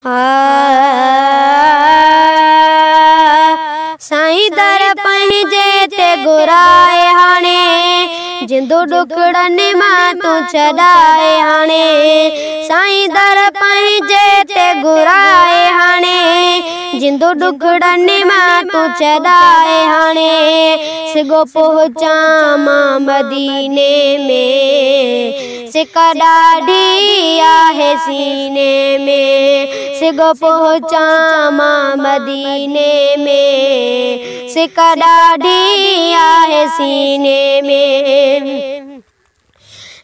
साईं दर पंहिंजे ते घुराए हाणे, जिंदो ॾुखड़नि मां तूं छॾाए हाणे। साईं दर पंहिंजे ते घुराए हाणे, जिंदो ॾुखड़नि मां तूं छॾाए हाणे। सिगो पहुचां मां मदीने में, सिक ॾाढी आहे सीने में। सिगो पहुचां मां मदीने में, सिक ॾाढी आहे सीने में।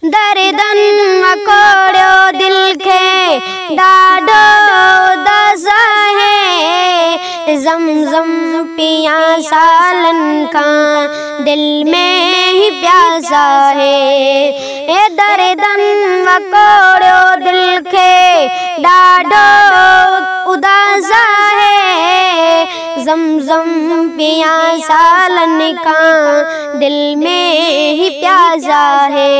दर्दन वकोड़ियो दिल खे ॾाढो उदास आहे। ज़म ज़म पियां सालनि खां दिल में ही प्यास आहे। हे दर्दन वकोड़ियो दिल खे ॾाढो उदास आहे। ज़म ज़म पियां सालनि खां दिल में ही प्यास आहे।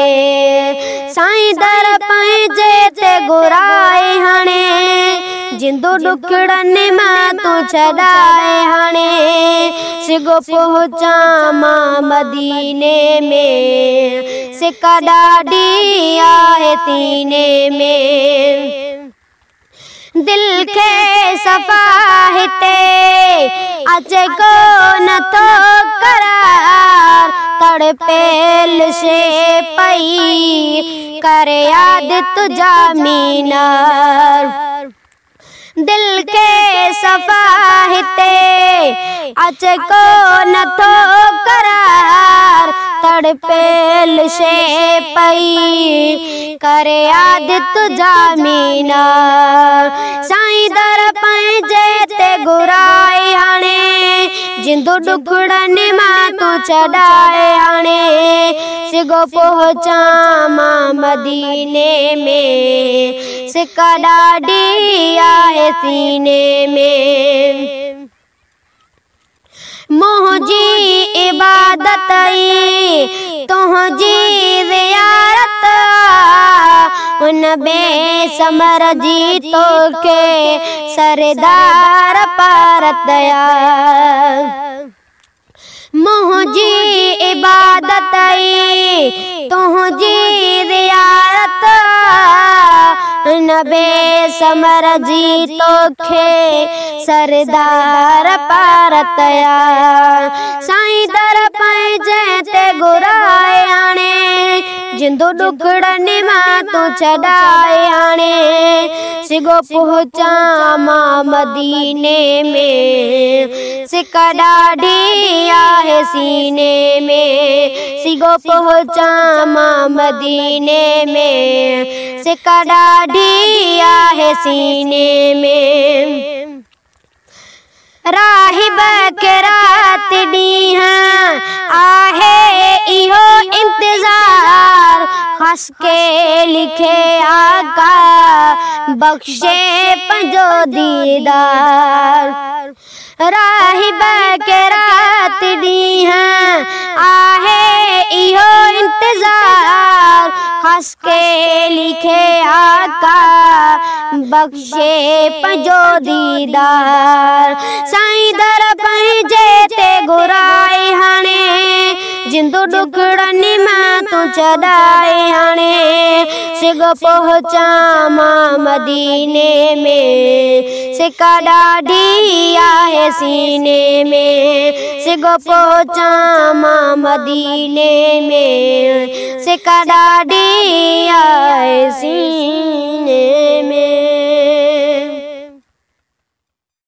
साईं दर पंहिंजे ते घुराए हाणे, जिंदो ॾुखड़नि मां तूं छॾाए हाणे। सिगो पहुचां मां मदीने में, सिक ॾाढी आहे सीने में। दिल खे सफ़ा हिते अचे कोन थो करार, तड़पेल शे पई करे याद तुझा मीनार। दिल खे सफ़ा हिते अचे कोन थो करार, तड़पेल शे पई करे याद तुझा मीनार। साईं दर पंहिंजे ते घुराए हाणे, जिंदो ॾुखड़नि मां तूं छॾाए हाणे। सिगो पहुचां मां मदीने में, सिक ॾाढी आहे सीने में। मुंहिंजी इबादत ई तुंहिंजी ज़ियारत, उन बेसमर जी तोखे सरदार पारत आ। मुंहिंजी इबादत ई तुंहिंजी ज़ियारत, उन बेसमर जी तोखे सरदार पारत आ। साईं दर पंहिंजे ते घुराए हाणे, जिंदो ॾुखड़नि मां तूं छॾाए हाणे। सिगो पहुचां मां मदीने में, सिक ॾाढी आहे सीने में। सिगो पहुचां मां मदीने में, सिक ॾाढी आहे सीने में। राहिब खे राति ॾींहुं आहे इहो इंतज़ार, खस के लिखे आका बख़्शे पंहिंजो दीदार। राहिब खे राति ॾींहुं आहे इहो इंतज़ार, खस के लिखे आका बख़्शे पंहिंजो दीदार। साईं दर पंहिंजे ते घुराए हाणे, जिंदो ॾुखड़नि मां तूं छॾाए हाणे। सिगो पहुचां मां मदीने में, सिक ॾाढी आहे सीने में। सिगो पहुचां मां मदीने में, सिक ॾाढी आहे सीने।